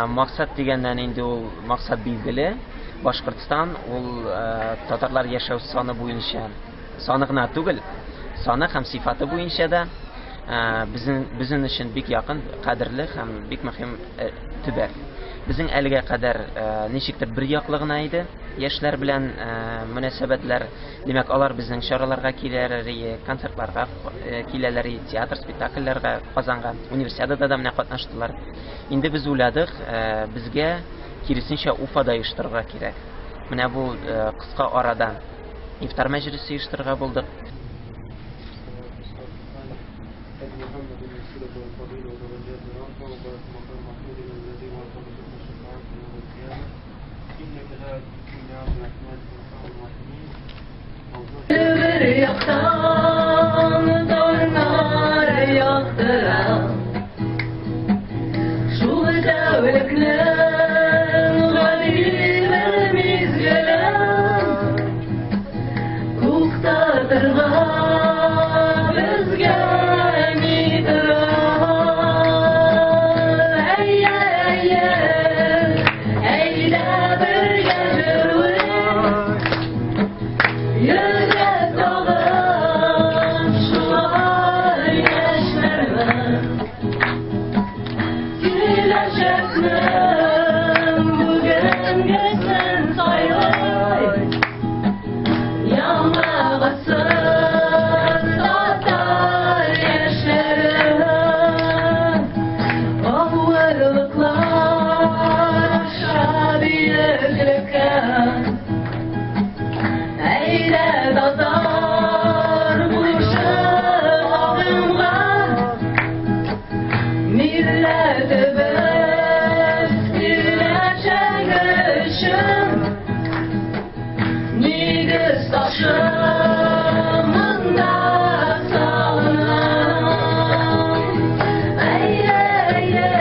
Максат дигәннән инде ул максат билгеле. Башкортстан ул татарлар яшәү саны буенча, саны гына түгел, саны һәм сыйфаты буенча да безнең өчен бик якын, кадерле һәм бик мөһим төбәк. Безнең әлегә кадәр ничектер бер яклы гына иде яшьләр белән мөнәсәбәтләр. Димәк, алар безнең чараларга киләләр, концертларга киләләр, театр спектакльләргә, Казанга, Универсиадада да менә катнаштылар. Инде без уйладык, безгә киресенчә Уфада оештырырга кирәк. Менә бу кыска арада ифтар мәҗлесе оештырырга булдык. Бер яктан таңнар яктыра, шул тәүлекнең гади бер мизгеле туктатырга безгә ни тора? Әйе, әйе, әйдә бергә җырлыйк. Йөрәк тагын шулай яшьләрмен. Киләчәкнең бүгенгесен сайлый. Яңа гасыр татар яшьләре. Авырлыклар аша биеклеккә. Әйдә татар кушып агымга, милләтебез киләчәге өчен нигез ташы монда салына. Әйдә, әйдә,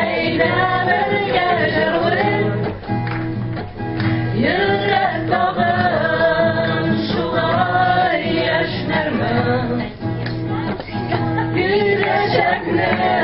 әйдә бергә җырлыйк. Йөрәк тагын шулай яшьнәрмен. Киләчәкнең